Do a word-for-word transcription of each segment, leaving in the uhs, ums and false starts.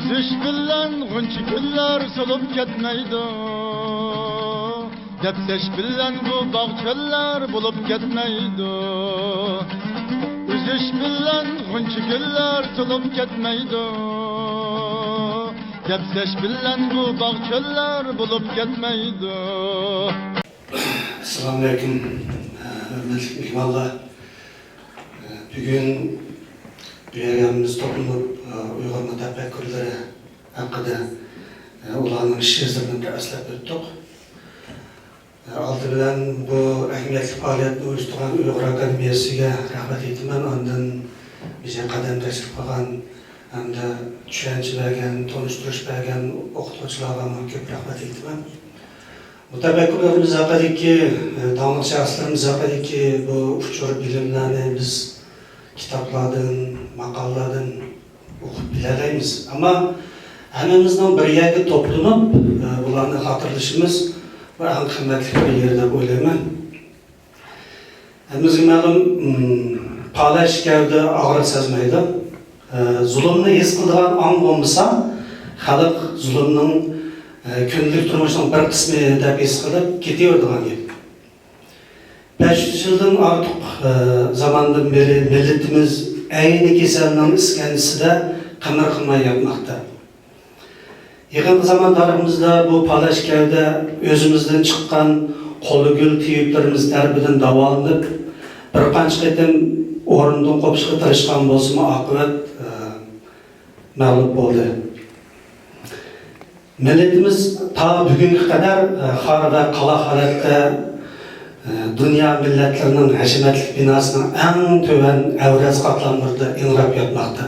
ئۈزۈش بىلەن غۇنچە گۈللەر سولۇپ كەتمەيدۇ. دەپسەش بىلەن بۇ باغ چۆللەر بولۇپ كەتمەيدۇ. ئۈزۈش بىلەن غۇنچە گۈللەر سولۇپ كەتمەيدۇ. دەپسەش بىلەن بۇ باغ چۆللەر بولۇپ كەتمەيدۇ. ئەسسالامۇئەلەيكۇم، ھۆرمەتلىك مېھمانلار. بۈگۈن بۇ يەرگە ھەممىمىز توپلىنىپ، ئۇيغۇر مۇتەپەككۇرلىرى ھەققىدە، ئۇلارنىڭ ئىش ئىزلىرىنى بىر ئەسلەپ ئۆتتۇق. ئالدى بىلەن بۇ ئەھمىيەتلىك پائالىيەتنى ئۇيۇشتۇرغان ئۇيغۇر ئاكادېمىيەسىگە رەھمەت ئېيتىمەن. ئاندىن بىزگە قەدەم تەشرىپ قىلغان ھەمدە چۈشەنچە بەرگەن، تونۇشتۇرۇش بەرگەن ئوقۇتقۇچىلارغا كۆپ رەھمەت ئېيتىمەن. مۇتەپەككۇرلىرىمىز ھەققىدىكى، داڭلىق شەخسلىرىمىز ھەققىدىكى بۇ ئۇچۇر بىلىملەرنى بىز كىتابلاردىن، ماقالىلاردىن ئوقۇپ بىلەلەيمىز. ئەمما ھەممىمىزنىڭ بىر يەرگە توپلىنىپ، ئە، بۇلارنى خاتىرىلىشىمىز بۇ ئەڭ قىممەتلىك بىر يېرى دەپ ئويلايمەن. ھەممىمىزگە مەلۇم، ئىم، پالەچ گەۋدە ئاغرىق سەزمەيدۇ. ئە، زۇلۇمنى ھېس قىلىدىغان ئاڭ بولمىسا، خەلق زۇلۇمنىڭ، ئە، كۈندىلىك تۇرمۇشنىڭ بىر قىسمى دەپ ھېس قىلىپ كېتىۋېرىدىغان گەپ. بەش يۈز يىلدىن ئارتۇق، ئە، زاماندىن بېرى مىللىتىمىز ئەينى كېسەلنىڭ ئىسكەنجىسىدە قىمىر قىلماي ياتماقتا. يېقىنقى زامان تارىخىمىزدا بۇ پالەچ گەۋدە ئۆزىمىزدىن چىققان قولىگۈل تېۋىپلىرىمىز تەرىپىدىن داۋالىنىپ، بىر قانچە قېتىم ئورنىدىن قوپۇشقا تىرىشقان بولسىمۇ، ئاقىۋەت، ئە، مەغلۇپ بولدى. مىللىتىمىز تا بۈگۈنگە قەدەر، ئە، خار ۋە قالا ھالەتتە، ئە، دۇنيا مىللەتلىرىنىڭ ھەشەمەتلىك بىناسىنىڭ ئەڭ تۆۋەن ئەۋرەز قاتلاملىرىدا ئىڭراپ ياتماقتا.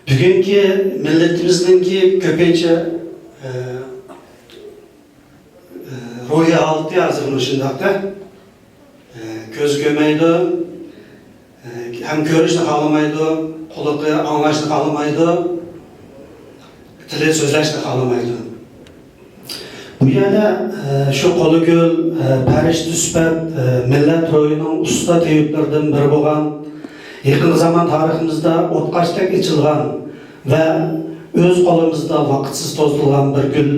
بۈگۈنكى مىللىتىمىزنىڭكى كۆپىنچە، ئە، ئە، روھىي ھالىتى ھازىر مۇشۇنداقتا. ئە، كۆزى كۆرمەيدۇ، ئە، ھەم كۆرۈشنى خالىمايدۇ، قۇلىقى ئاڭلاشنى خالىمايدۇ، تىلى سۆزلەشنى خالىمايدۇ. بۇ يەردە، ئە، شۇ قولىگۈل، ئە، پەرىشتە سۈپەت، ئە، مىللەت روھىنىڭ ئۇستا تېۋىپلىرىدىن بىرى بولغان، يېقىنقى زامان تارىخىمىزدا ئوتقاشتەك ئېچىلغان ۋە ئۆز قولىمىزدا ۋاقىتسىز توزۇتۇلغان بىر گۈل،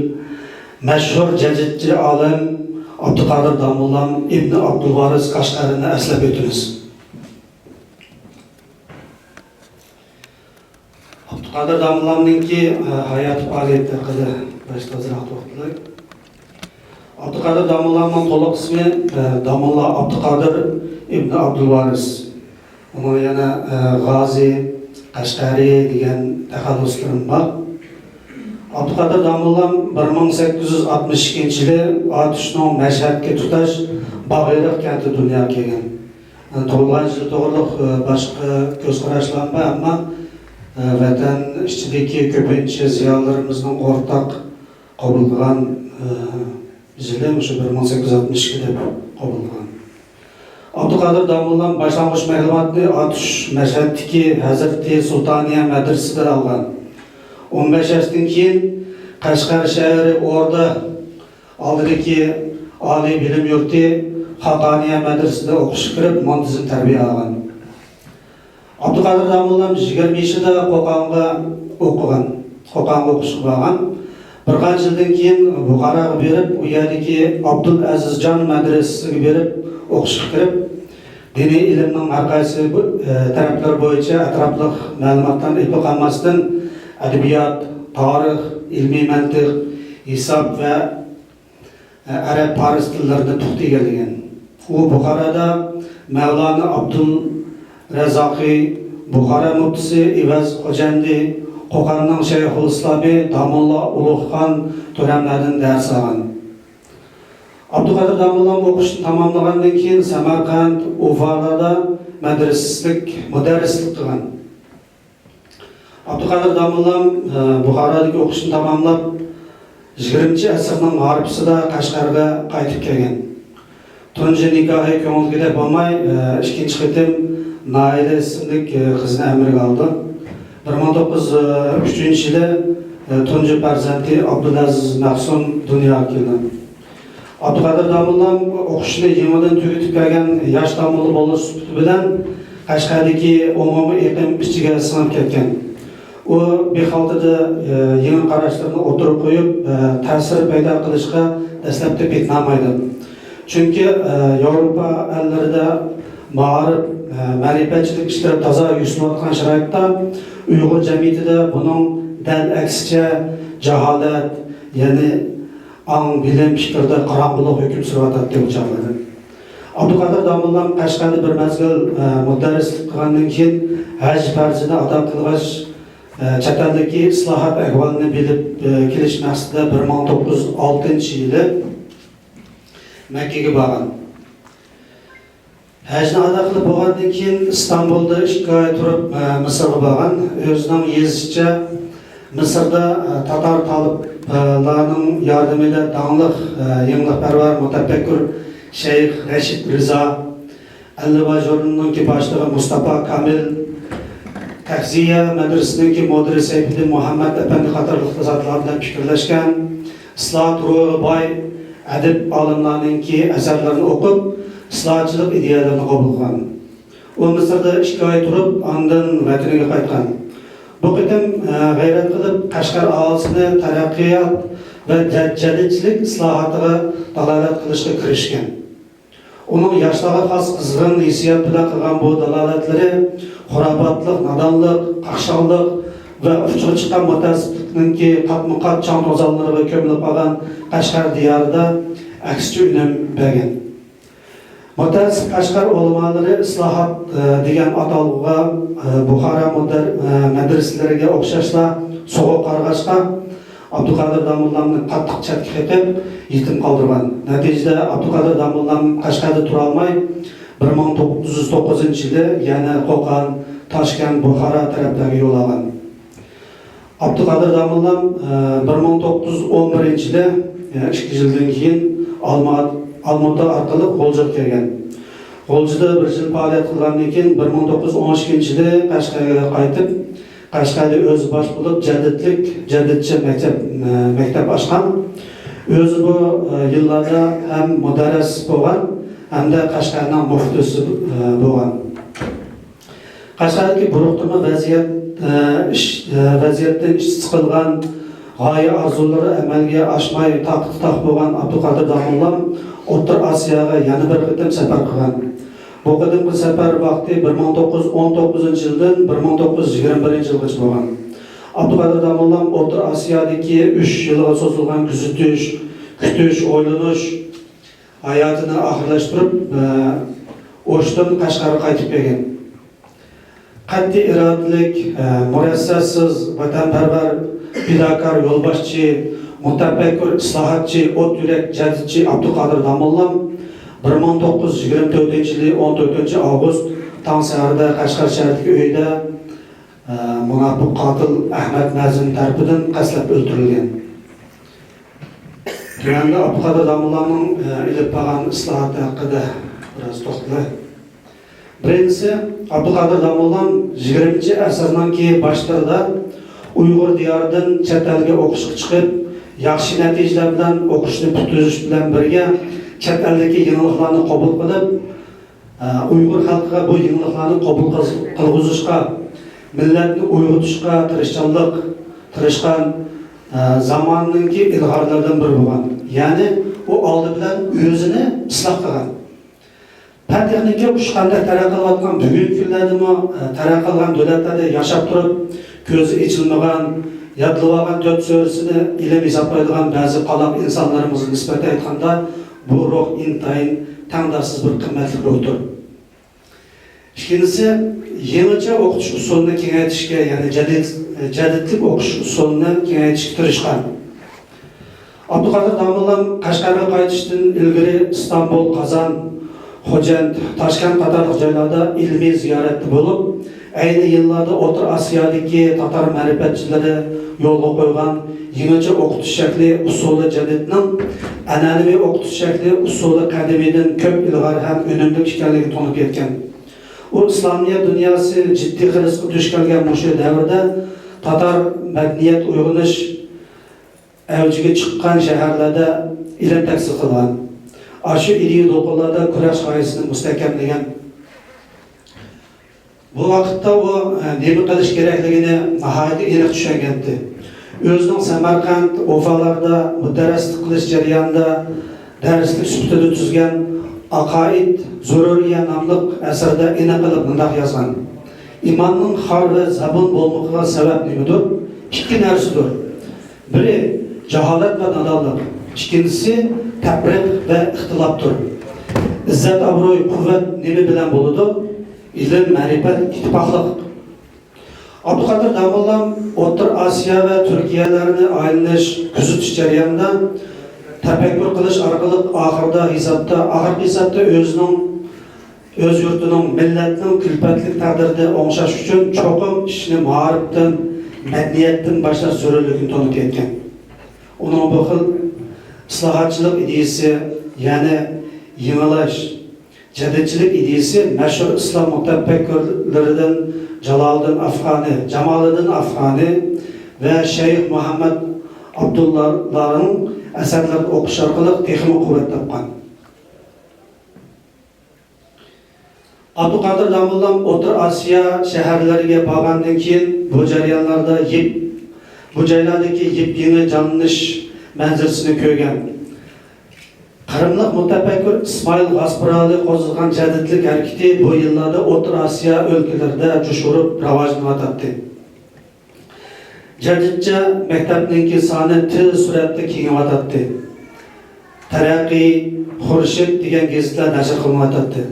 مەشھۇر جەدىدچى ئالىم ئابدۇقادىر داموللام ئىبنى ئابدۇلۋارىس قەشقەرىنى ئەسلەپ ئۆتىمىز. ئابدۇقادىر داموللامنىڭكى، ئە، ھاياتى پائالىيىتى ھەققىدە باشتا ئازراق توختىلاي. ئابدۇقادىر داموللامنىڭ تولۇق ئىسمى، ئە، داموللا ئابدۇقادىر ئىبنى ئابدۇلۋارىس. ئۇنىڭ يەنە، ئە، غازى، قەشقەرى دېگەن تەخەللۇسلىرىمۇ بار. ئابدۇقادىر داموللام بىر مىڭ سەككىز يۈز ئاتمىش ئىككىنچى يىلى ئاتۇشنىڭ مەشھەدكە تۇتاش باغرىق كەنتىدە دۇنياغا كەلگەن. تۇغۇلغان يىلى توغرۇلۇق، ئە، باشقا كۆز قاراشلارمۇ بار، ئەمما، ئە، ۋەتەن ئىچىدىكى كۆپىنچە زىيالىيلىرىمىزنىڭ ئورتاق قوبۇل قىلغان، ئە، يىلى مۇشۇ بىر مىڭ سەككىز يۈز ئاتمىش ئىككى دەپ قوبۇل قىلغان. ئابدۇقادىر داموللام باشلانغۇچ مەلۇماتنى ئاتۇش مەشھەدتىكى ھەزرىتى سۇلتانىيە مەدرىسىدە ئالغان. ئون بەش ياشتىن كېيىن قەشقەر شەھىرى ئوردا ئالدىدىكى ئالىي بىلىم يۇرتى خاقانىيە مەدرىسىدە ئوقۇشقا كىرىپ، مۇنتىزىم تەربىيە ئالغان. ئابدۇقادىر داموللام يىگىرمە يېشىدا قوقانغا ئوقۇغان، قوقانغا ئوقۇشقا بارغان. بىر قانچە يىلدىن كېيىن بۇخاراغا بېرىپ، ئۇ يەردىكى ئابدۇلئەزىزجان مەدرىسىسىگە بېرىپ ئوقۇشقا كىرىپ، دىنىي ئىلىمنىڭ ھەر قايسى بۇ، ئە، تەرەپلىرى بويىچە ئەتراپلىق مەلۇماتلارنى ئېلىپ قالماستىن، ئەدەبىيات، تارىخ، ئىلمىي مەنتىق، ھېساب ۋە ئەرەب، پارس تىللىرىنى پۇختا ئىگىلىگەن. ئۇ بۇخارادا مەۋلانا ئابدۇلرەززاقى، بۇخارا مۇپتىسى ئىۋەز خوجەندى، قوقاننىڭ شەيخۇلئىسلامى داموللا ئۇلۇغخان تۆرەملەردىن دەرس ئالغان. ئابدۇقادىر داموللام ئوقۇشنى تاماملىغاندىن كېيىن، سەمەرقەنت، ئۇفالاردا مەدرىسىسلىك مۇدەررىسلىك قىلغان. ئابدۇقادىر داموللام، ئە، بۇخارادىكى ئوقۇشىنى تاماملاپ، يىگىرمىنچى ئەسىرنىڭ ھارپىسىدا قەشقەرگە قايتىپ كەلگەن. تۇنجى نىكاھى كۆڭۈلدىكىدەك بولماي، ئە، ئىككىنچى قېتىم نائىلە ئىسىملىك، ئە، قىزنى ئەمرىگە ئالىدۇ. بىر مىڭ توققۇز يۈز ئۈچىنچى يىلى، ئە، تۇنجى پەرزەنتى ئابدۇلئەزىز مەخسۇم دۇنياغا كېلىدۇ. ئابدۇقادىر داموللام ئوقۇشىنى يېڭىدىن تۈگىتىپ كەلگەن ياش داموللا بولۇش سۈپىتى بىلەن، قەشقەردىكى ئومۇمىي ئېقىم ئىچىگە سىڭىپ كەتكەن. ئۇ بىخەلقىدە، ئە، يېڭى قاراشلىرىنى ئوتتۇرىغا قويۇپ، ئە، تەسىر پەيدا قىلىشقا دەسلەپتە پېتىنالمايدۇ. چۈنكى، ئە، ياۋروپا ئەللىرىدە مائارىپ، ئە، مەرىپەتچىلىك ئىشلىرى تازا يۈكسىلىۋاتقان شارائىتتا ئۇيغۇر جەمئىيىتىدە بۇنىڭ دەل ئەكسىچە جاھالەت، يەنى ئاڭ، بىلىم، پىكىردە قاراڭغۇلۇق ھۆكۈم سۈرۈۋاتاتتى ئۇ چاغلىرى. ئابدۇقادىر داموللام قەشقەردە بىر مەزگىل، ئە، مۇدەررىسلىك قىلغاندىن كېيىن، ھەج پەرزىنى ئادا قىلغاچ، ئە، چەت ئەلدىكى ئىسلاھات ئەھۋالىنى بىلىپ، ئە، كېلىش مەقسىتىدە بىر مىڭ توققۇز يۈز ئالتىنچى يىلى مەككىگە بارغان. ھەجنى ئادا قىلىپ بولغاندىن كېيىن، ئىستانبۇلدا ئىككى ئاي تۇرۇپ، ئە، مىسىرغا بارغان. ئۆزىنىڭ يېزىشىچە، مىسىردا، ئە، تاتار تالىپلارنىڭ ياردىمىدە داڭلىق، ئە، يېڭىلىقپەرۋەر مۇتەپەككۇر شەيخ رەشىد رىزا، ئەللىباي ژۇرنىنىڭكى باشلىقى مۇستاپا كامىل، تەخزىيە مەدرىسىنىڭكى مۇدىرى سەيپىدىن مۇھەممەد ئەپەندى قاتارلىق زاتلار بىلەن پىكىرلەشكەن، ئىسلاھات روھىغا باي ئەدىب ئالىملارنىڭكى ئەسەرلىرىنى ئوقۇپ، ئىسلاھاتچىلىق ئىدىيەلىرىنى قوبۇل قىلغان. ئۇ مىسىردا ئىككى ئاي تۇرۇپ، ئاندىن ۋەتىنىگە قايتقان. بۇ قېتىم، ئە، غەيرەت قىلىپ، قەشقەر ئاھالىسىنى تەرەققىيات ۋە جە-، جەدىدچىلىك ئىسلاھاتىغا دالالەت قىلىشقا كىرىشكەن. ئۇنىڭ ياشلارغا خاس قىزغىن ھېسسىيات بىلەن قىلغان بۇ دالالەتلىرى خۇراپاتلىق، نادانلىق، قاقشاللىق ۋە ئۇچىغا چىققان مۇتەئەسسىپلىكنىڭكى قاتمۇقات چاڭ-توزانلىرىغا كۆمۈلۈپ قالغان قەشقەر دىيارىدا ئەكسىچە ئۈنۈم بەرگەن. مۇتەئەسسىپ قەشقەر ئۆلىمالىرى ئىسلاھات، ئە، دېگەن ئاتالغۇغا، ئە، بۇخارا مۇدەر-، ئە، مەدرىسىلىرىگە ئوخشاشلا سوغۇق قارىغاچقا، ئابدۇقادىر داموللامنى قاتتىق چەتكە قېقىپ، يېتىم قالدۇرغان. نەتىجىدە، ئابدۇقادىر داموللام قەشقەردە تۇرالماي، بىر مىڭ توققۇز يۈز توققۇزىنچى يىلى يەنە قوقان، تاشكەنت، بۇخارا تەرەپلەرگە يول ئالغان. ئابدۇقادىر داموللام، ئە، بىر مىڭ توققۇز يۈز ئون بىرىنچى يىلى، ئە، ئىككى يىلدىن كېيىن ئالما-، ئالمۇتا ئارقىلىق غۇلجىغا كەلگەن. غۇلجىدا بىر يىل پائالىيەت قىلغاندىن كېيىن، بىر مىڭ توققۇز يۈز ئون ئىككىنچى يىلى قەشقەرگە قايتىپ، قەشقەردە ئۆزى باش بولۇپ جەدىدلىك، جەدىدچە مەكتەپ، مەكتەپ ئاچقان. ئۆزى بۇ، ئە، يىللاردا ھەم مۇدەررىس بولغان، ھەمدە قەشقەرنىڭ مۇفتىسى، ئە، بولغان. قەشقەردىكى بۇرۇقتىنمۇ ۋەزىيەت، ئە، ئىش، ئە، ۋەزىيەتتىن ئىچى سىقىلغان، غايە ئارزۇلىرى ئەمەلگە ئاشماي تاققا تاق بولغان ئابدۇقادىر داموللام ئوتتۇرا ئاسىياغا يەنە بىر قېتىم سەپەر قىلغان. بۇ قېتىمقى سەپەر ۋاقتى بىر مىڭ توققۇز يۈز ئون توققۇزىنچى يىلدىن بىر مىڭ توققۇز يۈز يىگىرمە بىرىنچى يىلغىچە بولغان. ئابدۇقادىر داموللام ئوتتۇرا ئاسىيادىكى ئۈچ يىلغا سوزۇلغان كۆزىتىش، كۈتۈش، ئويلىنىش ھاياتىنى ئاخىرلاشتۇرۇپ، ئە، ئوشتىن قەشقەرگە قايتىپ كەلگەن. قەتئىي ئىرادىلىك، ئە، مۇرەسسەسىز، ۋەتەنپەرۋەر، پىداكار يولباشچى، مۇتەپەككۇر، ئىسلاھاتچى، ئوت يۈرەك جەدىدچى ئابدۇقادىر داموللام بىر مىڭ توققۇز يۈز يىگىرمە تۆتىنچى يىلى ئون تۆتىنچى ئاۋغۇست تاڭ سەھەردە قەشقەر شەھىرىدىكى ئۆيىدە، ئە، مۇناپىق قاتىل ئەھمەد نەزىم تەرىپىدىن قەستلەپ ئۆلتۈرۈلگەن. تۆۋەندە ئابدۇقادىر داموللامنىڭ، ئە، ئېلىپ بارغان ئىسلاھاتى ھەققىدە بىراز توختىلىپ. بىرىنچىسى، ئابدۇقادىر داموللام يىگىرمىنچى ئەسىرنىڭكى باشلىرىدا ئۇيغۇر دىيارىدىن چەت ئەلگە ئوقۇشقا چىقىپ، ياخشى نەتىجىلەر بىلەن ئوقۇشنى پۈتتۈرۈش بىلەن بىرگە، چەت ئەلدىكى يېڭىلىقلارنى قوبۇل قىلىپ، ئە، ئۇيغۇر خەلقىگە بۇ يېڭىلىقلارنى قوبۇل قىلغۇز-، قىلغۇزۇشقا، مىللەتنى ئويغىتىشقا تىرىشچانلىق، تىرىشقان، ئە، زامانىنىڭكى ئىلغارلىرىدىن بىرى بولغان. يەنى ئۇ ئالدى بىلەن ئۆزىنى ئىسلاھ قىلغان. پەن تېخنىكا ئۇچقاندەك تەرەققىي قىلىۋاتقان بۈگۈنكى كۈنلەردىمۇ، ئە، تەرەققىي قىلغان دۆلەتلەردە ياشاپ تۇرۇپ، كۆزى ئېچىلمىغان، يادلىۋالغان تۆت سۈرىسىنى ئىلىم ھېسابلايدىغان بەزى قالاق ئىنسانلىرىمىزغا نىسبەتەن ئېيتقاندا، بۇ روھ ئىنتايىن تەڭداشسىز بىر قىممەتلىك روھتۇر. ئىككىنچىسى، يېڭىچە ئوقۇتۇش ئۇسۇلىنى كېڭەيتىشكە، يەنى جەدىد، جەدىدلىك ئوقۇش ئۇسۇلىنى كېڭەيتىشكە تىرىشقان. ئابدۇقادىر داموللام قەشقەرگە قايتىشتىن ئىلگىرى ئىستانبۇل، قازان، خوجەنت، تاشكەنت قاتارلىق جايلاردا ئىلمىي زىيارەتتە بولۇپ، ئەينى يىللاردا ئوتتۇرا ئاسىيادىكى تاتار مەرىپەتچىلىرى يولغا قويغان يېڭىچە ئوقۇتۇش شەكلى ئۇسۇلى جەدىدنىڭ ئەنئەنىۋى ئوقۇتۇش شەكلى ئۇسۇلى قەدىمىيدىن كۆپ ئىلغار ھەم ئۈنۈملۈك ئىكەنلىكىنى تونۇپ يەتكەن. ئۇ ئىسلامىيەت دۇنياسى جىددىي خىرىسقا دۇچ كەلگەن مۇشۇ دەۋردە تاتار مەدەنىيەت ئويغىنىش ئەۋجىگە چىققان شەھەرلەردە ئىلىم تەھسىل قىلغان. ئاشۇ ئىدىيە دولقۇنلاردا كۈرەش غايىسىنى مۇستەھكەملىگەن. بۇ ۋاقىتتا ئۇ، ئە، نېمە قىلىش كېرەكلىكىنى ناھايىتى ئېنىق چۈشەنگەنتى. ئۆزىنىڭ سەمەرقەنت، ئوفالاردا مۇدەررىسلىك قىلىش جەريانىدا دەرسلىك سۈپىتىدە تۈزگەن ئەقائىد زۇرۇرىيە ناملىق ئەسىرىدە ئېنىق قىلىپ مۇنداق يازغان: ئىماننىڭ خار ۋە زەبۇن بولمىقىغا سەۋەب نېمىدۇر؟ ئىككى نەرسىدۇر. بىرى جاھالەت ۋە نادانلىق، ئىككىنچىسى تەپرىق ۋە ئىختىلاپتۇر. ئىززەت-ئابرۇي، قۇۋۋەت نېمە بىلەن بولىدۇ؟ ئىلىم، مەرىپەت، ئىتتىپاقلىق. ئابدۇقادىر داموللام ئوتتۇرا ئاسىيا ۋە تۈركىيەلەرنى ئايلىنىش، كۆزىتىش جەريانىدا تەپەككۇر قىلىش ئارقىلىق ئاخىرىدا ھېسابتا، ئاخىرقى ھېسابتا ئۆزىنىڭ، ئۆز يۇرتىنىڭ، مىللەتنىڭ كۈلپەتلىك تەقدىرىدىن ئوڭشاش ئۈچۈن چوقۇم ئىشنى مائارىپتىن، مەدەنىيەتتىن باشلاش زۆرۈرلۈكىنى تونۇپ يەتكەن. ئۇنىڭ بۇ خىل ئىسلاھاتچىلىق ئىدىيىسى، يەنى يېڭىلاش، جەدىدچىلىك ئىدىيىسى مەشھۇر ئىسلام مۇتەپەككۇرلىرىدىن جالالىدىن ئافغانى، جامالىدىن ئافغانى ۋە شەيخ مۇھەممەد ئابدۇللالارنىڭ ئەسەرلىرىنى ئوقۇش ئارقىلىق تېخىمۇ قۇۋۋەت تاپقان. ئابدۇقادىر داموللام ئوتتۇرا ئاسىيا شەھەرلىرىگە بارغاندىن كېيىن، بۇ جەريانلاردا يىپ، بۇ جايلاردىكى يېپيېڭى جانلىنىش مەنزىرىسىنى كۆرگەن. قىرىملىق مۇتەپەككۇر ئىسمائىل غاسپىرالى قوزغىغان جەدىدلىك ھەرىكىتى بۇ يىللاردا ئوتتۇرا ئاسىيا ئۆلكىلىرىدە جۇش ئۇرۇپ راۋاجلىنىۋاتاتتى. جەدىدچە مەكتەپنىڭكى سانى تېز سۈرئەتتە كېڭىيىۋاتاتتى. تەرەققىي، خۇرشىد دېگەن گېزىتلەر نەشر قىلىنىۋاتاتتى.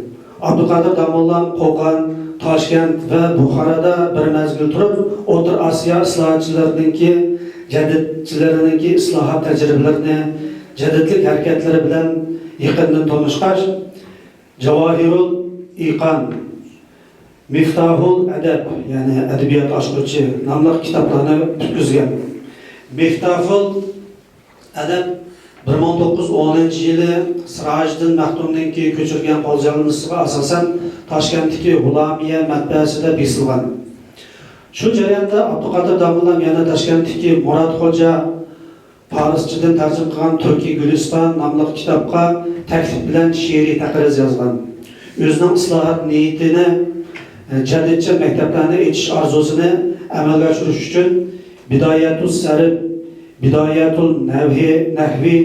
ئابدۇقادىر داموللام قوقان، تاشكەنت ۋە بۇخارادا بىر مەزگىل تۇرۇپ، ئوتتۇرا ئاسىيا ئىسلاھاتچىلىرىنىڭكى، جەدىدچىلىرىنىڭكى ئىسلاھات تەجرىبىلىرىنى، جەدىدلىك ھەرىكەتلىرى بىلەن يېقىندىن تونۇشقاچ، جاۋاھىرۇل ئىقان، مىفتاھۇل ئەدەب، يەنى ئەدەبىيات ئاچقۇچى ناملىق كىتابلارنى پۈتكۈزگەن. مىفتاھۇل ئەدەب بىر مىڭ توققۇز يۈز ئونىنچى يىلى سىراجىدىن مەختۇمنىڭكى كۆچۈرگەن قولجازمىسىغا ئاساسەن تاشكەنتتىكى غۇلامىيە مەتبەئەسىدە بېسىلغان. شۇ جەرياندا ئابدۇقادىر داموللام يەنە تاشكەنتتىكى مۇرات خوجا پارسچىدىن تەرجىمە قىلغان تۈركىي گۈلىستان ناملىق كىتابقا تەكلىپ بىلەن شېئىرىي تەقرىز يازغان. ئۆزىنىڭ ئىسلاھات نىيىتىنى، جەدىدچە مەكتەپلەرنى ئېچىش ئارزۇسىنى ئەمەلگە ئاشۇرۇش ئۈچۈن بىدايەتۇس سەرف، بىدايەتۇل نەھۋى، نەھۋى،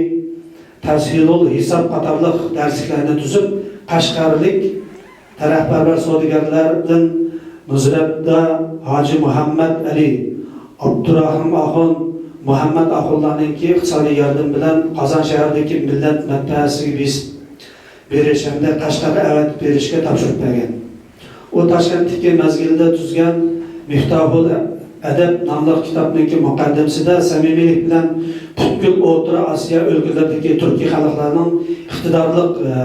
تەسھىلۇل ھىساب قاتارلىق دەرسلىكلەرنى تۈزۈپ، قەشقەرلىك دەرەخپەرۋەر سودىگەرلەردىن نۇزرەتدا ھاجى مۇھەممەد ئەلى، ئابدۇراخىم ئاخۇن، مۇھەممەد ئاخۇنلارنىڭكى ئىقتىسادىي ياردىمى بىلەن قازان شەھىرىدىكى مىللەت مەتبەئەسىگە بېسىپ بېرىش ھەمدە قەشقەرگە ئەۋەتىپ بېرىشكە تاپشۇرۇپ بەرگەن. ئۇ تاشكەنتتىكى مەزگىلىدە تۈزگەن مىفتاھۇل ئەدەب ناملىق كىتابنىڭكى مۇقەددىمىسىدە سەمىمىيلىك بىلەن پۈتكۈل ئوتتۇرا ئاسىيا ئۆلكىلىرىدىكى تۈركىي خەلقلەرنىڭ ئىقتىدارلىق، ئە،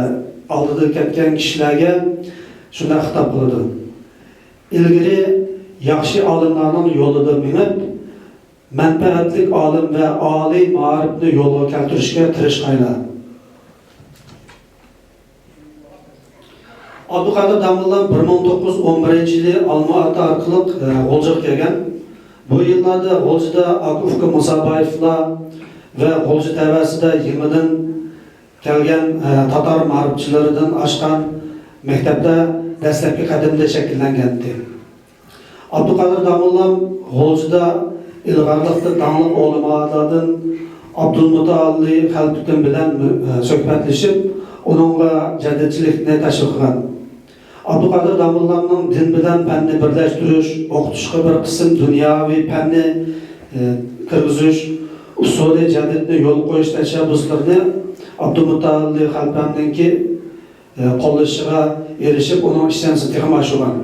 ئالدىدا كەتكەن كىشىلەرگە شۇنداق خىتاب قىلىدۇ. ئىلگىرى ياخشى ئالىملارنىڭ يولىدا مېڭىپ، مەنپەئەتلىك ئالىم ۋە ئالىي مائارىپنى يولغا كەلتۈرۈشكە تىرىشقايلا. ئابدۇقادىر داموللام بىر مىڭ توققۇز يۈز ئون بىرىنچى يىلى ئالما ئاتا ئارقىلىق، ئە، غۇلجىغا كەلگەن. بۇ يىللاردا غۇلجىدا ئاكا-ئۇكا مۇسابايېفلار ۋە غۇلجا تەۋەسىدە يېڭىدىن كەلگەن، ئە، تاتار مائارىپچىلىرىدىن ئاچقان مەكتەپلەر دەسلەپكى قەدىمىدە شەكىللەنگەنىدى. ئابدۇقادىر داموللام غۇلجىدا ئىلغارلىقتا داڭلىق ئۆلىمالاردىن ئابدۇلمۇتەئاللى خەلپىتىن بىلەن، ئە، سۆھبەتلىشىپ، ئۇنىڭغا جەدىدچىلىكنى تەشۋىق قىلغان. ئابدۇقادىر داموللامنىڭ دىن بىلەن پەننى بىرلەشتۈرۈش، ئوقۇتۇشقا بىر قىسىم دۇنياۋى پەننى، ئە، كىرگۈزۈش، ئۇسۇلى جەدىدنى يولغا قويۇش تەشەببۇسلىرىنى ئابدۇلمۇتەئاللى خەلپەمنىڭكى، ئە، قوللىشىغا ئېرىشىپ، ئۇنىڭ ئىشەنچىنى تېخىمۇ ئاشۇرغان.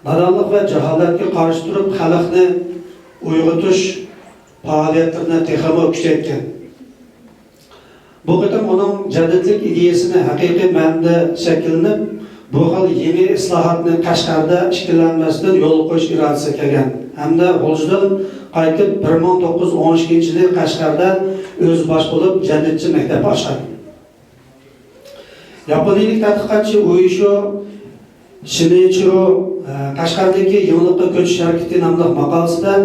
نادانلىق ۋە جاھالەتكە قارشى تۇرۇپ، خەلقنى ئويغىتىش پائالىيەتلىرىنى تېخىمۇ كۈچەيتكەن. بۇ قېتىم ئۇنىڭ جەدىدلىك ئىدىيەسىنى ھەقىقىي مەنىدە شەكىللىنىپ، بۇ خىل يېڭى ئىسلاھاتنى قەشقەردە ئىككىلەنمەستىن يولغا قويۇش ئىرادىسىگە كەلگەن ھەمدە غۇلجىدىن قايتىپ، بىر مىڭ توققۇز يۈز ئون ئىككىنچى يىلى قەشقەردە ئۆزى باش بولۇپ جەدىدچە مەكتەپ ئاچقان. ياپونىيىلىك تەتقىقاتچى ئۇيشۇ شىنىچىرو، ئە، قەشقەردىكى يېڭىلىققا كۆچۈش ھەرىكىتى ناملىق ماقالىسىدە،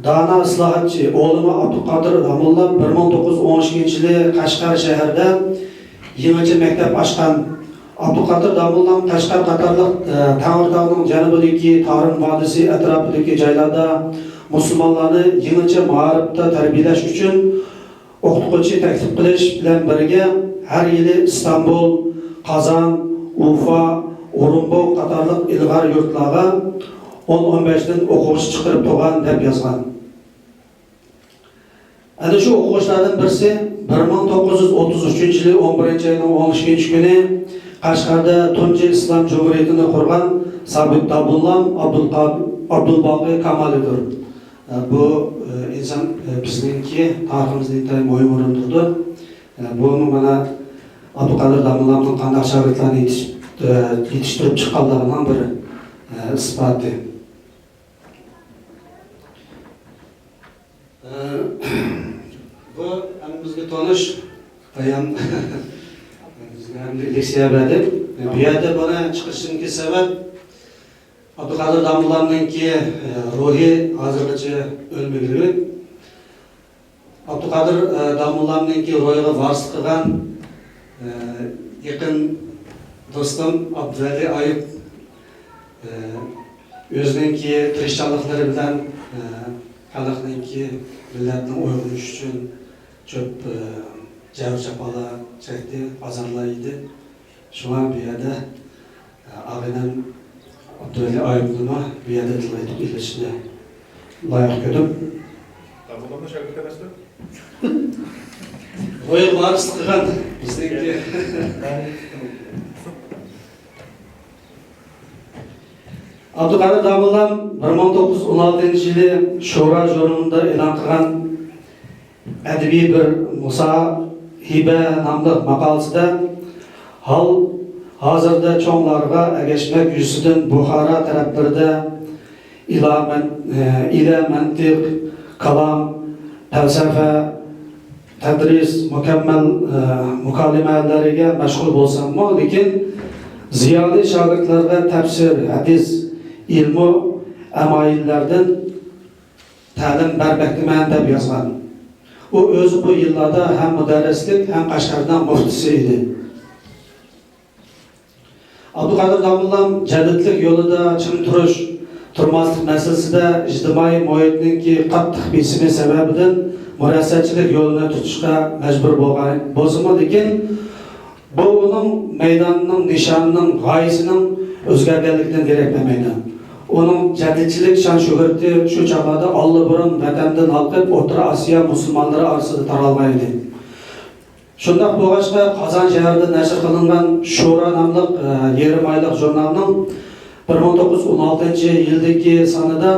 دانا ئىسلاھاتچى، ئولىما ئابدۇقادىر داموللام بىر مىڭ توققۇز يۈز ئون ئىككىنچى يىلى قەشقەر شەھىرىدە يېڭىچە مەكتەپ ئاچقان. ئابدۇقادىر داموللام قەشقەر قاتارلىق، ئە، تەڭرىتاغنىڭ جەنۇبىدىكى تارىم ۋادىسى ئەتراپىدىكى جايلاردا مۇسۇلمانلارنى يېڭىچە مائارىپتا تەربىيەلەش ئۈچۈن ئوقۇتقۇچى تەكلىپ قىلىش بىلەن بىرگە، ھەر يىلى ئىستانبۇل، قازان، ئۇفا، ئورۇنبوغ قاتارلىق ئىلغار يۇرتلارغا ئون، ئون بەشتىن ئوقۇغۇچى چىقىرىپ تۇرغان، دەپ يازغان. ئەنە شۇ ئوقۇغۇچىلاردىن بىرسى بىر مىڭ توققۇز يۈز ئوتتۇز ئۈچىنچى يىلى ئون بىرىنچى ئاينىڭ ئون ئىككىنچى كۈنى قەشقەردە تۇنجى ئىسلام جۇمھۇرىيىتىنى قۇرغان سابىت داموللام ئابدۇلقا-، ئابدۇلباقى كامالىدۇر. بۇ، ئە، ئىنسان، ئە، بىزنىڭكى تارىخىمىزدا ئىنتايىن مۇھىم ئورۇندا تۇرىدۇ. ئە، بۇمۇ مانا ئابدۇقادىر داموللامنىڭ قانداق شاگىرتلارنى يېتىش-، ئە، يېتىشتۈرۈپ چىققانلىقىنىڭ بىر، ئە، ئىسپاتى. ئە، بۇ ھەممىمىزگە تونۇش بايان. بىزگە ھەم لېكسىيە بەردى. بۇ يەردە بۇنى چىقىرىشىمدىكى سەۋەب، ئابدۇقادىر داموللامنىڭكى، ئە، روھى ھازىرغىچە ئۆلمىگىنى. ئابدۇقادىر، ئە، داموللامنىڭكى روھىغا ۋارىسلىق قىلغان، ئە، يېقىن دوستۇم ئابدۇۋەلى ئايۇپ، ئە، ئۆزىنىڭكى تىرىشچانلىقلىرى بىلەن، ئە، خەلقنىڭكى، مىللەتنىڭ ئويغىنىشى ئۈچۈن كۆپ، ئە، جەبىر-جاپالار چەكتى، ئازارلار يېدى. شۇڭا بۇ يەردە، ئە، ئاغىنەم ئابدۇۋەلى ئايۇپنىمۇ بۇ يەردە تىلغا ئېلىشنى لايىق كۆردۈم. داموللامنىڭ شاگىرتى ئەمەسمۇ؟ روھىغا ۋارىسلىق قىلغان بىزنىڭكى. ئابدۇقادىر داموللام بىر مىڭ توققۇز يۈز ئون ئالتىنچى يىلى شورا ژۇرنىلىدا ئېلان قىلغان ئەدەبىي بىر مۇساھىبە ناملىق ماقالىسىدە، ھال ھازىردا چوڭلارغا ئەگەشمەك يۈزىسىدىن بۇخارا تەرەپلىرىدە ئىلە مەن-، ئىلە مەنتىق، كالام، پەلسەپە، تەدرىس، مۇكەممەل، مۇكالىمەلەرگە مەشغۇل بولساممۇ، لېكىن زىيالىي شاگىرتلارغا تەپسىر، ھەدىس، ئىلمۇ ئەمايىللەردىن تەلىم بەرمەكتىمەن، دەپ يازغان. ئۇ ئۆزى بۇ يىللاردا ھەم مۇدەررىسلىك، ھەم قەشقەرنىڭ مۇفتىسى ئىدى. ئابدۇقادىر داموللام جەدىدلىك يولىدا چىڭ تۇرۇش، تۇرماسلىق مەسىلىسىدە ئىجتىمائىي مۇھىتنىڭكى قاتتىق بېسىمى سەۋەبىدىن مۇرەسسەتچىلىك يولىنى تۇتۇشقا مەجبۇر بولغان بولسىمۇ، لېكىن بۇ ئۇنىڭ مەيدانىنىڭ، نىشانىنىڭ، غايىسىنىڭ ئۆزگەرگەنلىكىدىن دېرەك بەرمەيدۇ. ئۇنىڭ جەدىدچىلىك شان-شۆھرىتى شۇ چاغلاردا ئاللىبۇرۇن ۋەتەندىن ھالقىپ، ئوتتۇرا ئاسىيا مۇسۇلمانلىرى ئارىسىدا تارالغان ئىدى. شۇنداق بولغاچقا، قازان شەھىرىدە نەشر قىلىنغان شورا ناملىق، ئە، يېرىم ئايلىق ژۇرنالنىڭ بىر مىڭ توققۇز يۈز ئون ئالتىنچى يىلدىكى سانىدا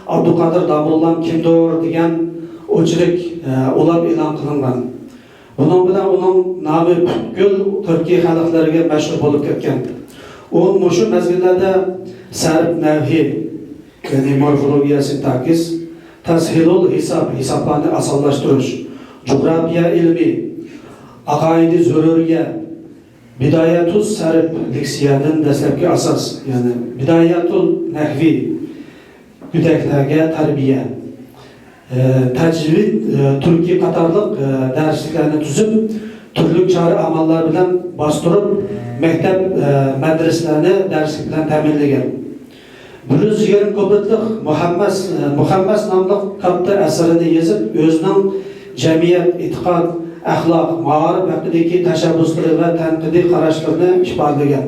ئابدۇقادىر داموللام كىمدۇر دېگەن ئوچېرك، ئە، ئۇلاپ ئېلان قىلىنغان. بۇنىڭ بىلەن ئۇنىڭ نامى پۈتكۈل تۈركىي خەلقلەرگە مەشھۇر بولۇپ كەتكەن. ئۇ مۇشۇ مەزگىللەردە سەرب نەھۋى، يەنى مورفولوگىيە، سىنتاكسىس، تەسھىلۇل ھېساب، ھېسابلارنى ئاسانلاشتۇرۇش، جۇغراپىيە ئىلمى، ئاقائىدى زۆرۈرىيە، بىدايەتۇس سەرب، لېكسىيەدىن دەسلەپكى ئاساس، يەنى بىدايەتۇل نەھۋى، گۆدەكلەرگە تەربىيە، ئە، تەجۋىد، ئە، تۈركى قاتارلىق، ئە، دەرسلىكلەرنى تۈزۈپ، تۈرلۈك چارە-ئەمەللەر بىلەن باستۇرۇپ، مەكتەپ، ئە، مەدرىسىلەرنى دەرسلىك بىلەن تەمىنلىگەن. بىر يۈز يىگىرمە كۇپلېتلىق مۇخەممەس، ئە، مۇخەممەس ناملىق كاتتا ئەسىرىنى يېزىپ، ئۆزىنىڭ جەمئىيەت، ئېتىقاد، ئەخلاق، مائارىپ ھەققىدىكى تەشەببۇسلىرى ۋە تەنقىدىي قاراشلىرىنى ئىپادىلىگەن.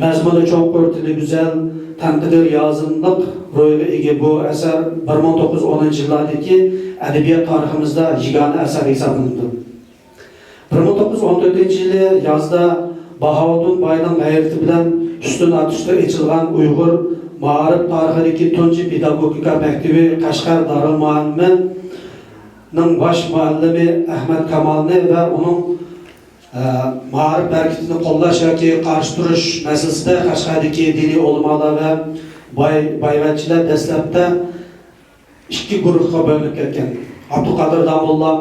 مەزمۇنى چوڭقۇر، تىلى گۈزەل، تەنقىدىي رېئالىزملىق روھىغا ئىگە بۇ ئەسەر بىر مىڭ توققۇز يۈز ئونىنچى يىللاردىكى ئەدەبىيات تارىخىمىزدا يېگانە ئەسەر ھېسابلىنىدۇ. بىر مىڭ توققۇز يۈز ئون تۆتىنچى يىلى يازدا باھاۋۇدۇن باينىڭ غەيرىتى بىلەن ئۈستۈن ئاتۇشتا ئېچىلغان ئۇيغۇر مائارىپ تارىخىدىكى تۇنجى پېداگوگىكا مەكتىپى قەشقەر دارۇلمۇئەللىمىنىڭ باش مۇئەللىمى ئەخمەت كامالنى ۋە ئۇنىڭ، ئە، مائارىپ ھەرىكىتىنى قوللاش ياكى قارشى تۇرۇش مەسىلىسىدە قەشقەردىكى دىنىي ئۆلىمالار ۋە باي-، بايۋەچچىلەر دەسلەپتە ئىككى گۇرۇھقا بۆلۈنۈپ كەتكەن. ئابدۇقادىر داموللام،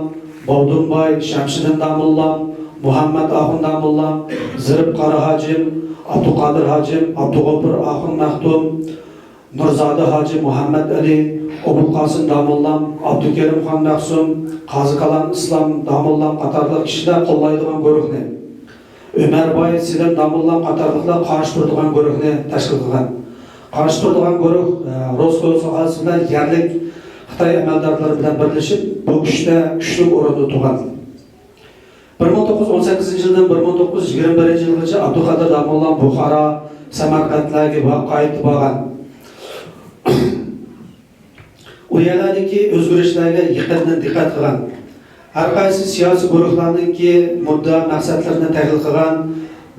باۋۇدۇنباي، شەمشىدىن داموللام، مۇھەممەت ئاخۇن داموللام، زېرىپ قارا ھاجىم، ئابدۇقادىر ھاجىم، ئابدۇغوپۇر ئاخۇن مەختۇم، نۇرزادە ھاجى مۇھەممەتئەلى، ئوبۇلقاسىم داموللام، ئابدۇكېرىم خان مەخسۇم، قازى كالان ئىسلام داموللام قاتارلىق كىشىلەر قوللايدىغان گۇرۇھنى. ئۆمەرباي، سېلىم داموللام قاتارلىقلار قارشى تۇرىدىغان گۇرۇھنى تەشكىل قىلغان. قارشى تۇرىدىغان گۇرۇھ، ئە، روس كونسۇلخانىسى بىلەن يەرلىك خىتاي ئەمەلدارلىرى بىلەن بىرلىشىپ، بۇ ئىشتا كۈچلۈك ئورۇندا تۇرغان. بىر مىڭ توققۇز يۈز ئون سەككىزىنچى يىلدىن بىر مىڭ توققۇز يۈز يىگىرمە بىرىنچى يىلغىچە ئابدۇقادىر داموللام بۇخارا، سەمەرقەنتلەرگە ۋە قايتىپ بارغان. ئۇ يەرلەردىكى ئۆزگىرىشلەرگە يېقىندىن دىققەت قىلغان. ھەر قايسى سىياسىي گۇرۇھلارنىڭكى مۇددىئا مەقسەتلىرىنى تەھلىل قىلغان،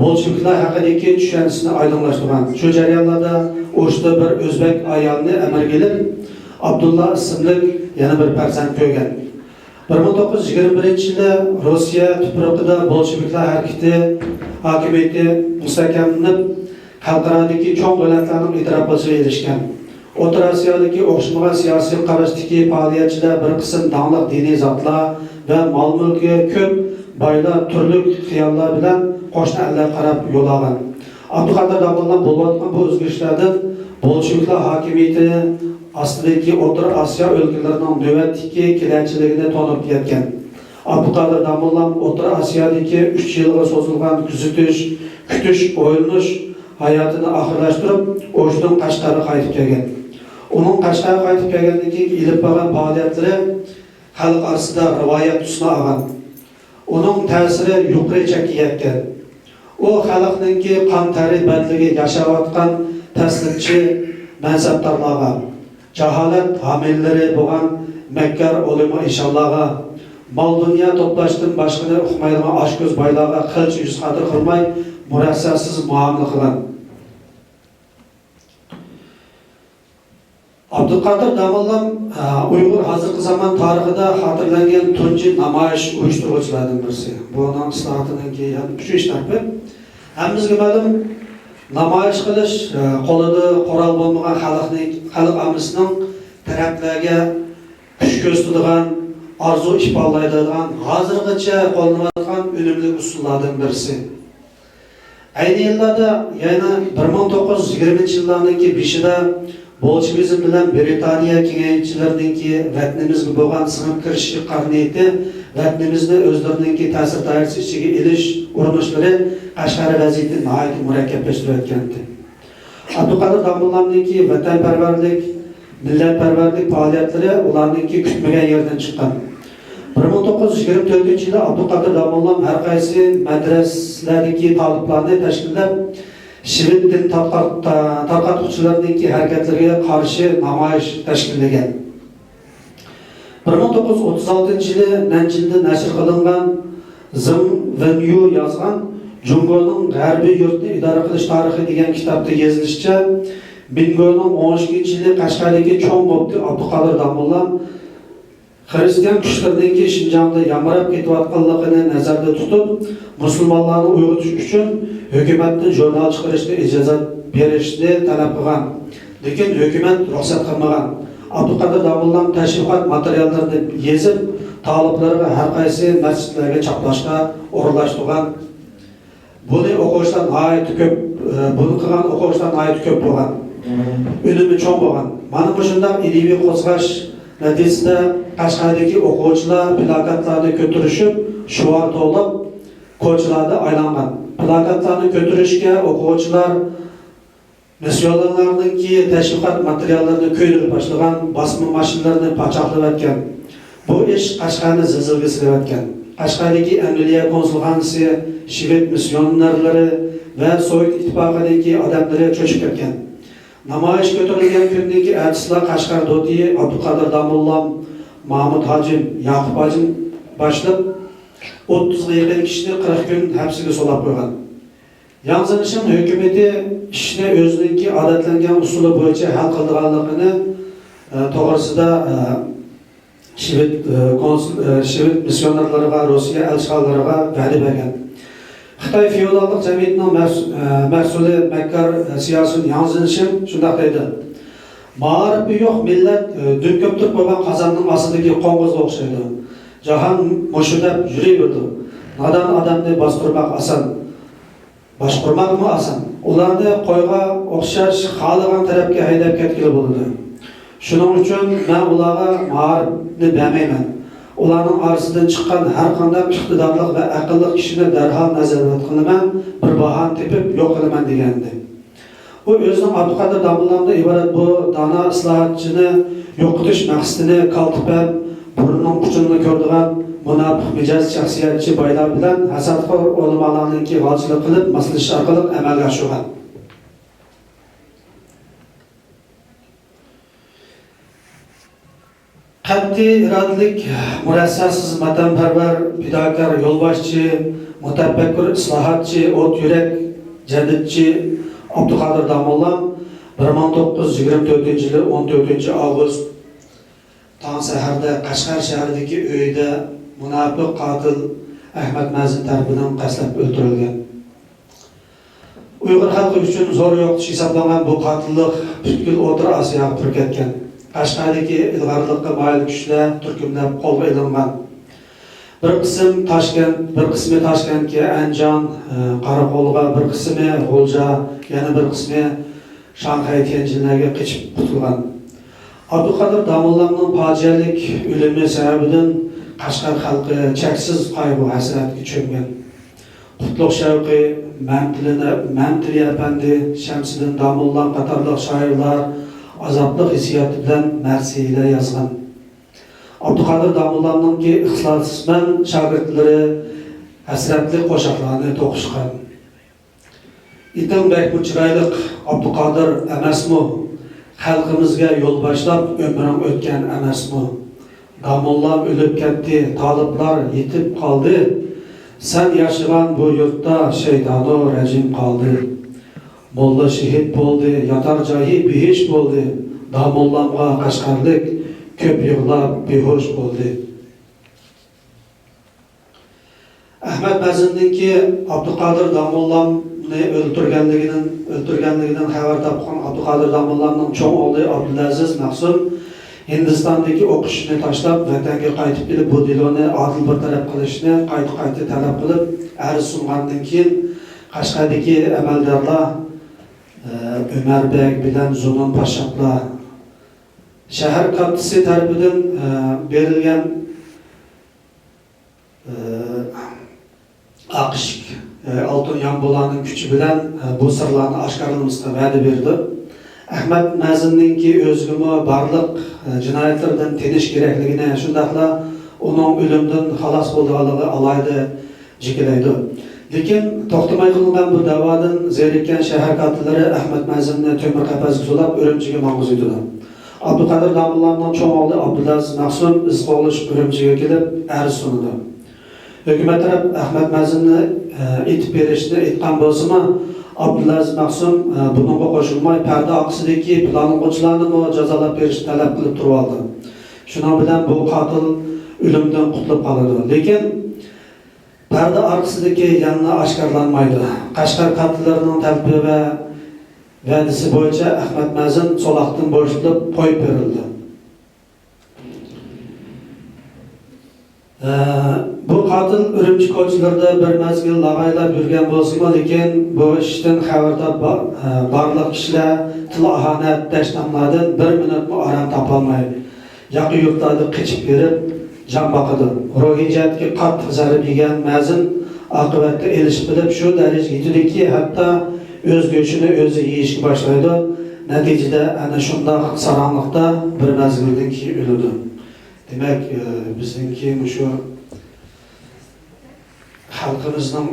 بولشېۋىكلار ھەققىدىكى چۈشەنچىسىنى ئايدىڭلاشتۇرغان. شۇ جەريانلاردا ئۇرۇشتا بىر ئۆزبەك ئايالنى ئەمىرگە ئېلىپ، ئابدۇللا ئىسىملىك يەنە بىر پەرزەنت كۆرگەن. بىر مىڭ توققۇز يۈز يىگىرمە بىرىنچى يىلى روسىيە تۇپرىقىدا بولشېۋىكلار ھەرىكىتى ھاكىمىيىتى مۇستەھكەملىنىپ، خەلقئارادىكى چوڭ دۆلەتلەرنىڭ ئېتىراپ قىلىشىغا ئېرىشكەن. ئوتتۇرا ئاسىيادىكى ئوخشىمىغان سىياسىي قاراشتىكى پائالىيەتچىلەر بىر قىسىم داڭلىق دىنىي زاتلار ۋە مال-مۈلكى كۆپ بايلار تۈرلۈك خىياللار بىلەن قوشنا ئەللەرگە قاراپ يول ئالغان. ئابدۇقادىر داموللام بولۇۋاتقان بۇ ئۆزگىرىشلەردىن بولشېۋىكلار ھاكىمىيىتى ئاستىدىكى ئوتتۇرا ئاسىيا ئۆلكىلىرىنىڭ نۆۋەتتىكى كېلەچىلىكىنى تونۇپ يەتكەن. ئابدۇقادىر داموللام ئوتتۇرا ئاسىيادىكى ئۈچ يىلغا سوزۇلغان كۆزىتىش، كۈتۈش، ئويلىنىش ھاياتىنى ئاخىرلاشتۇرۇپ، ئوشتىن قەشقەرگە قايتىپ كەلگەن. ئۇنىڭ قەشقەرگە قايتىپ كەلگەندىن كېيىنكى ئېلىپ بارغان پائالىيەتلىرى خەلق ئارىسىدا رىۋايەت تۈسىنى ئالغان. ئۇنىڭ تەسىرى يۇقىرى چەككە يەتكەن. ئۇ خەلقنىڭكى قان تەرى بەدىلىگە ياشاۋاتقان تەسلىمچى مەنسەپدارلارغا، جاھالەت ھامىيلىرى بولغان مەككار ئۆلىما ئىنسانلارغا، مال-دۇنيا توپلاشتىن باشقىنى ئۇقمايدىغان ئاچكۆز بايلارغا قىلچە يۈز خاتىرە قىلماي، مۇرەسسەسىز مۇئامىلە قىلغان. ئابدۇقادىر داموللام، ئە، ئۇيغۇر ھازىرقى زامان تارىخىدا خاتىرىلەنگەن تۇنجى نامايىش ئۇيۇشتۇرغۇچىلاردىن بىرسى. بۇنىڭ ئىسلاھاتىنىڭكى يەنە ئۈچىنچى تەرىپى. ھەممىمىزگە مەلۇم، نامايىش قىلىش، ئە، قولىدا قورال بولمىغان خەلقنى، خەلق ئاممىسىنىڭ تەرەپلەرگە كۈچ كۆرسىتىدىغان، ئارزۇ ئىپادىلەيدىغان، ھازىرغىچە قوللىنىۋاتقان ئۈنۈملۈك ئۇسۇللاردىن بىرسى. ئەينى يىللاردا، يەنى بىر مىڭ توققۇز يۈز يىگىرمىنچى يىللارنىڭكى بېشىدا بولشېۋىزم بىلەن برىتانىيە كېڭەيتچىلىرىنىڭكى ۋەتىنىمىزگە بولغان سىڭىپ كىرىشىشكە قارا نىيىتى، ۋەتىنىمىزنى ئۆزلىرىنىڭكى تەسىر دائىرىسى ئىچىگە ئېلىش ئۇرۇنۇشلىرى قەشقەر ۋەزىيىتىنى ناھايىتى مۇرەككەپلەشتۈرۈۋەتكەنىدى. ئابدۇقادىر داموللامنىڭكى ۋەتەنپەرۋەرلىك، مىللەتپەرۋەرلىك پائالىيەتلىرى ئۇلارنىڭكى كۈتمىگەن يېرىدىن چىققان. بىر مىڭ توققۇز يۈز يىگىرمە تۆتىنچى يىلى ئابدۇقادىر داموللام ھەر قايسى مەدرەسىلەردىكى تالىپلارنى تەشكىللەپ، شىۋېت دىن تارقات-، تا-، تارقاتقۇچىلىرىنىڭكى ھەرىكەتلىرىگە قارشى نامايىش تەشكىللىگەن. بىر مىڭ توققۇز يۈز ئوتتۇز ئالتىنچى يىلى نەنجىندە نەشر قىلىنغان زېڭ ۋېنيۇ يازغان جۇڭگونىڭ غەربىي يۇرتنى ئىدارە قىلىش تارىخى دېگەن كىتابتا يېزىلىشىچە، مىڭگونىڭ ئون ئىككىنچى يىلى قەشقەردىكى چوڭ مۇپتى ئابدۇقادىر داموللام خىرىستىيان كۈچلىرىنىڭكى شىنجاڭدا يامراپ كېتىۋاتقانلىقىنى نەزەردە تۇتۇپ، مۇسۇلمانلارنى ئويغىتىش ئۈچۈن ھۆكۈمەتتىن ژۇرنال چىقىرىشقا ئىجازەت بېرىشنى تەلەپ قىلغان. لېكىن ھۆكۈمەت رۇخسەت قىلمىغان. ئابدۇقادىر داموللام تەشۋىقات ماتېرىياللىرىنى يېزىپ، تالىپلىرىغا ھەر قايسى مەسچىتلەرگە چاپلاشقا ئورۇنلاشتۇرغان. بۇنى ئوقۇغۇچىلار ناھايىتى كۆپ، ئە، بۇنى قىلغان ئوقۇغۇچىلار ناھايىتى كۆپ بولغان. ئۈنۈمى چوڭ بولغان. مانا مۇشۇنداق ئىدىيىۋى قوزغاش نەتىجىسىدە قەشقەردىكى ئوقۇغۇچىلار پىلاكاتلارنى كۆتۈرۈشۈپ، شوئار توۋلاپ، كوچىلاردا ئايلانغان. پىلاكاتلارنى كۆتۈرۈشكە ئوقۇغۇچىلار مىسيونېرلارنىڭكى تەشۋىقات ماتېرىياللىرىنى كۆيدۈرۈپ باشلىغان، باسما ماشىنىلىرىنى پاچاقلىۋەتكەن. بۇ ئىش قەشقەرنى زىلزىلىگە سېلىۋەتكەن. قەشقەردىكى ئەمەلىيە كونسۇلخانىسى، شىۋېت مىسيونېرلىرى ۋە سوۋېت ئىتتىپاقىدىكى ئادەملىرى چۆچۈپ كەتكەن. نامايىش كۆتۈرۈلگەن كۈندىكى ئەتىسىلا قەشقەر دوتىيى ئابدۇقادىر داموللام، مامۇت ھاجىم، ياقۇپ ھاجىم باشلىق ئوتتۇزغا يېقىن كىشىنى قىرىق كۈن ھەپسىگە سولاپ قويغان. ياڭ زېمىشىڭ ھۆكۈمىتى ئىشنى ئۆزىنىڭكى ئادەتلەنگەن ئۇسۇلى بويىچە ھەل قىلىدىغانلىقىنى، ئە، توغرىسىدا، ئە، شىۋېد، ئە، كونسۇل، ئە، شىۋېد مىسسىيونېرلىرىغا، روسىيە ئەلچىخانىلىرىغا ۋەدە بەرگەن. خىتاي فېئوداللىق جەمئىيىتىنىڭ مەس-، ئە، مەسئۇلى مەككار، ئە، سىياسىيون ياڭ زېمىشىڭ شۇنداق دەيدۇ: «مائارىپى يوق مىللەت، ئە، دۈم كۆپتۈرۈپ قويغان قازاننىڭ ئاستىدىكى قوڭغۇزغا ئوخشايدۇ. جاھان مۇشۇ دەپ يۈرۈۋېرىدۇ. نادان ئادەمنى باستۇرماق ئاسان.» باشقۇرماقمۇ ئاسان. ئۇلارنى قويغا ئوخشاش خالىغان تەرەپكە ھەيدەپ كەتكىلى بولىدۇ. شۇنىڭ ئۈچۈن مەن ئۇلارغا مائارىپنى بەرمەيمەن. ئۇلارنىڭ ئارىسىدىن چىققان ھەر قانداق ئىقتىدارلىق ۋە ئەقىللىق كىشىنى دەرھال نازارەت قىلىمەن، بىر باھانە تېپىپ يوق قىلىمەن» دېگەنىدى. ئۇ ئۆزىنىڭ ئابدۇقادىر داموللامدىن ئىبارەت بۇ دانا ئىسلاھاتچىنى يوقىتىش مەقسىتىنى كالتە پەم، بۇرنىنىڭ ئۇچىنىلا كۆرىدىغان مۇناپىق مىجەز شەخسىيەتچى بايلار بىلەن ھەسەتخور ئۆلىمالارنىڭكى غالچىلىقى قىلىپ ماسلىشىش ئارقىلىق ئەمەلگە ئاشۇرغان. قەتئىي ئىرادىلىك، مۇرەسسەسىز، ۋەتەنپەرۋەر، پىداكار يولباشچى، مۇتەپەككۇر ئىسلاھاتچى، ئوت يۈرەك جەدىدچى ئابدۇقادىر داموللام بىر مىڭ توققۇز يۈز يىگىرمە تۆتىنچى يىلى ئون تۆتىنچى ئاۋغۇست تاڭ سەھەردە قەشقەر شەھىرىدىكى ئۆيىدە مۇناپىق قاتىل ئەخمەت مەزىن تەرىپىدىن قەستلەپ ئۆلتۈرۈلگەن. ئۇيغۇر خەلقى ئۈچۈن زور يوقىتىش ھېسابلانغان بۇ قاتىللىق پۈتكۈل ئوتتۇرا ئاسىياغا پۈركەتكەن. قەشقەردىكى ئىلغارلىققا مايىل كۈچلەر تۈركۈملەپ قولغا ئېلىنغان. بىر قىسىم تاشكەنت، بىر قىسمى تاشكەنتكە، ئەنجان، ئە، قاراقولغا، بىر قىسمى غۇلجا، يەنە بىر قىسمى شاڭخەي، تيەنجىنلەرگە قېچىپ قۇتۇلغان. ئابدۇقادىر داموللامنىڭ پاجىئەلىك ئۆلۈمى سەۋەبىدىن قەشقەر خەلقى چەكسىز قايغۇ-ھەسرەتكە چۆمگەن. قۇتلۇق شەۋقى، مەمتىلى، مەمتىلى ئەپەندى، شەمسىدىن داموللام قاتارلىق شائىرلار ئازابلىق ھېسسىياتى بىلەن مەرسىيىلەر يازغان. ئابدۇقادىر داموللامنىڭكى ئىخلاسمەن شاگىرتلىرى ھەسرەتلىك قوشاقلارنى توقۇشقان. ئېتىڭ بەكمۇ چىرايلىق ئابدۇقادىر ئەمەسمۇ؟ خەلقىمىزگە يول باشلاپ ئۆمرۈڭ ئۆتكەن ئەمەسمۇ؟ داموللام ئۆلۈپ كەتتى، تالىپلار يېتىپ قالدى. سەن ياشىغان بۇ يۇرتتا شەيتانۇ رەجىم قالدى. موللا شېھىت بولدى، ياتار جايى بېھىش بولدى. داموللامغا قەشقەرلىك كۆپ يىغلاپ بىھوش بولدى. ئەخمەت مەزىننىڭكى ئابدۇقادىر داموللامنى ئۆلتۈرگەنلىكىدىن، ئۆلتۈرگەنلىكىدىن خەۋەر تاپقان ئابدۇقادىر داموللامنىڭ چوڭ ئوغلى ئابدۇلئەزىز مەخسۇم ھىندىستاندىكى ئوقۇشنى تاشلاپ، ۋەتەنگە قايتىپ كېلىپ، بۇ دېلونى ئادىل بىر تەرەپ قىلىشنى قايتا-قايتا تەلەپ قىلىپ، ئەرز سۇنغاندىن كېيىن، قەشقەردىكى ئەمەلدارلار، ئە، ئۆمەر بەگ بىلەن زۇنۇن پاششاپلار شەھەر كاتتىسى تەرىپىدىن، ئە، بېرىلگەن ئاق ئىشىك، ئالتۇن يامبۇلانىڭ كۈچى بىلەن بۇ سىرلارنى ئاشكارىلىمىسىغا ۋەدە بېرىدۇ. ئەخمەت مەزىننىڭكى ئۆزىگىمۇ بارلىق جىنايەتلىرىدىن تىنىش كېرەكلىكىنى، شۇنداقلا ئۇنىڭ ئۆلۈمدىن خالاس بولىدىغانلىقىنى ئالاھىدە جىكىلەيدۇ. لېكىن توختىماي قىلىنغان بۇ دەۋادىن زېرىككەن شەھەر كاتتىلىرى ئەخمەت مەزىننى تۆمۈر قەپەسكە سولاپ، ئۈرۈمچىگە ماڭغۇزۇۋېتىدۇ. ئابدۇقادىر داموللامنىڭ چوڭ ئوغلى ئابدۇلئەزىز مەخسۇم ئىز قوغلىشىپ ئۈرۈمچىگە كېلىپ ئەرز سۇنىدۇ. ھۆكۈمەت تەرەپ ئەخمەت مەزىننى، ئە، ئېتىپ بېرىشنى ئېيتقان بولسىمۇ، ئابدۇلئەزىز مەخسۇم، ئە، بۇنىڭغا قوشۇلماي، پەردە ئارقىسىدىكى پىلانلىغۇچىلارنىمۇ جازالاپ بېرىشنى تەلەپ قىلىپ تۇرۇۋالىدۇ. شۇنىڭ بىلەن بۇ قاتىل ئۆلۈمدىن قۇتۇلۇپ قالىدۇ. لېكىن پەردە ئارقىسىدىكى يانلار ئاشكارىلانمايدۇ. قەشقەر كاتتىلىرىنىڭ تەلىپى ۋە ۋەدىسى بويىچە ئەخمەت مەزىن سولاقتىن بوشىتىلىپ قويۇپ بېرىلدى. ئە، بۇ قاتىل ئۈرۈمچى كوچىلىرىدا بىر مەزگىل لاغايلاپ يۈرگەن بولسىمۇ، لېكىن بۇ ئىشتىن خەۋەر تاپ-، بارلىق كىشىلەر تىل ئاھانەت، دەشناملاردىن بىر مىنۇتمۇ ئارام تاپالماي، ياقا يۇرتلاردا قېچىپ بېرىپ جان باقىدۇ. روھىي جەھەتتىكى قاتتىق زەربە يېگەن مەزىن ئاقىۋەتتە ئېلىشىپ قېلىپ، شۇ دەرىجىگە يېتىدۇكى، ھەتتا ئۆز گۆشىنى ئۆزى يېيىشكە باشلايدۇ. نەتىجىدە ئەنە شۇنداق ساراڭلىقتا بىر مەزگىلدىن كېيىن ئۆلىدۇ. دېمەك، ئى، بىزنىڭكى مۇشۇ خەلقىمىزنىڭ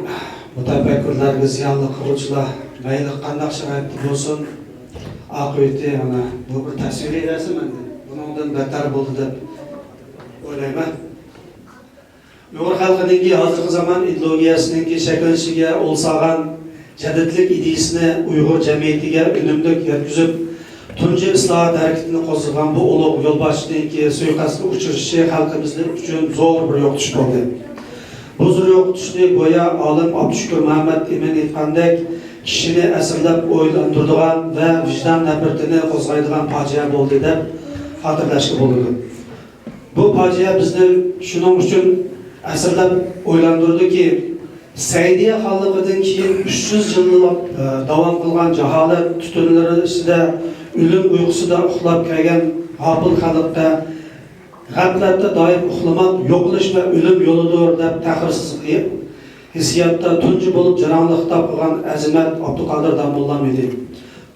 مۇتەپەككۇرلارغا زىيانلىق قىلغۇچىلار مەيلى قانداق شارائىتتا بولسۇن، ئاقىۋىتى مانا بۇ بىر تەسۋىرىي رەسىم ئەمدى. بۇنىڭدىن بەتتەر بولدى دەپ ئويلايمەن. ئۇيغۇر خەلقىنىڭكى ھازىرقى زامان ئىدېئولوگىيەسىنىڭكى شەكىللىنىشىگە ئۇل سالغان جەدىدلىك ئىدىيىسىنى ئۇيغۇر جەمئىيىتىگە ئۈنۈملۈك يەتكۈزۈپ، تۇنجى ئىسلاھات ھەرىكىتىنى قوزغىغان بۇ ئۇلۇغ يولباشچىنىڭكى سۇيىقەستكە ئۇچرىشىشى خەلقىمىز ئۈچۈن زور بىر يوقىتىش بولدى. بۇ زور يوقىتىشنى گويا ئالىم ئابدۇشۈكۈر مۇھەممەت ئىمىن ئېيتقاندەك، كىشىنى ئەسىرلەپ ئويلاندۇرىدىغان ۋە ۋىجدان نەپرىتىنى قوزغايدىغان پاجىئە بولدى دەپ خاتىرىلەشكە بولىدۇ. بۇ پاجىئە بىزنى شۇنىڭ ئۈچۈن ئەسىرلەپ ئويلاندۇردىكى، سەئىدىيە خانلىقىدىن كېيىن ئۈچ يۈز يىللاپ، ئە، داۋام قىلغان جاھالەت تۈتۈنلىرى ئىچىدە ئۆلۈم ئۇيقۇسىدا ئۇخلاپ كەلگەن غاپىل خەلققە غەپلەتتە دائىم ئۇخلىماق يوقىلىش ۋە ئۆلۈم يولىدۇر دەپ تەخىرسىز ھېسسىياتتا تۇنجى بولۇپ جاراڭلىق خىتاب قىلغان ئەزىمەت ئابدۇقادىر داموللام ئىدى.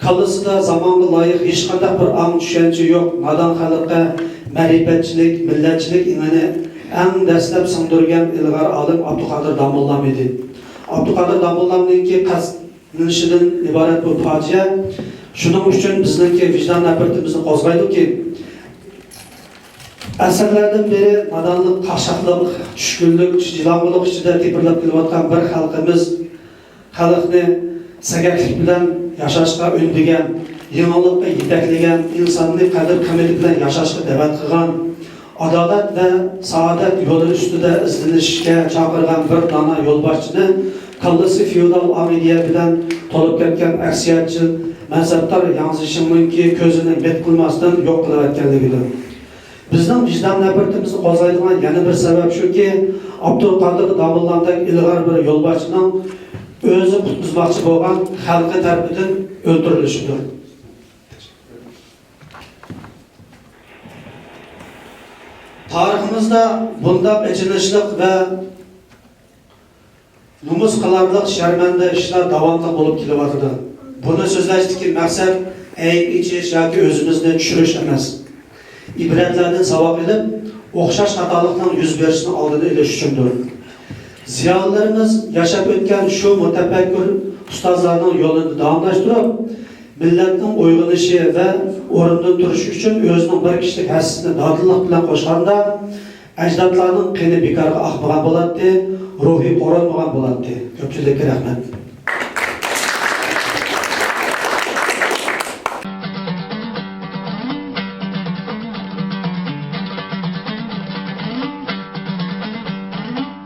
كاللىسىدا زامانغا لايىق ھېچقانداق بىر ئاڭ چۈشەنچە يوق نادان خەلققە مەرىپەتچىلىك، مىللەتچىلىك ئېڭىنى ئەڭ دەسلەپ سىڭدۈرگەن ئىلغار ئالىم ئابدۇقادىر داموللام ئىدى. ئابدۇقادىر داموللامنىڭكى قەست قىلىنىشىدىن ئىبارەت بۇ پاجىئە شۇنىڭ ئۈچۈن بىزنىڭكى ۋىجدان نەپرىتىمىزنى قوزغايدۇكى، ئەسىرلەردىن بېرى نادانلىق، قاقشاقلىق، چۈشكۈنلۈك، جىلاڭغۇلۇق ئىچىدە تېپىرلاپ كېلىۋاتقان بىر خەلقىمىز، خەلقنى سەگەكلىك بىلەن ياشاشقا ئۈندىگەن، يېڭىلىققا يېتەكلىگەن، ئىنساننى قەدىر-قىممىتى بىلەن ياشاشقا دەۋەت قىلغان، ئادالەت ۋە سائادەت يولى ئۈستىدە ئىزدىنىشكە چاقىرغان بىر دانا يولباشچىنى كاللىسى فېئودال ئاڭ ئىدىيە بىلەن تولۇپ كەتكەن ئەكسىيەتچىل مەنسەپدار ياڭ زىشىڭنىڭكى كۆزىنى مىت قىلماستىن يوق قىلىۋەتكەنلىكىدۇر. بىزنىڭ ۋىجدان نەپرىتىمىزنى قوزغايدىغان يەنە بىر سەۋەب شۇكى، ئابدۇلقادىر داموللامدەك ئىلغار بىر يولباشچىنىڭ ئۆزى قۇتقۇزماقچى بولغان خەلقى تەرىپىدىن ئۆلتۈرۈلۈشىدۇر. تارىخىمىزدا بۇنداق ئېچىنىشلىق ۋە نومۇس قىلارلىق شەرمەندە ئىشلار داۋاملىق بولۇپ كېلىۋاتىدۇ. بۇنى سۆزلەشتىكى مەقسەت ئەيىب ئېچىش ياكى ئۆزىمىزنى چۈشۈرۈش ئەمەس. ئىبرەتلەردىن ساۋاق ئېلىپ، ئوخشاش خاتالىقنىڭ يۈز بېرىشىنىڭ ئالدىنى ئېلىش ئۈچۈندۇر. زىيالىيلىرىمىز ياشاپ ئۆتكەن شۇ مۇتەپەككۇر ئۇستازلارنىڭ يولىنى داۋاملاشتۇرۇپ، مىللەتنىڭ ئويغىنىشى ۋە ئورنىدىن تۇرۇشى ئۈچۈن ئۆزىنىڭ بىر كىشىلىك ھەسسىسىنى دادىللىق بىلەن قوشقاندا، ئەجدادلارنىڭ قېنى بىكارغا ئاقمىغان بولاتتى، روھى قورۇنمىغان بولاتتى. كۆپچىلىككە رەھمەت.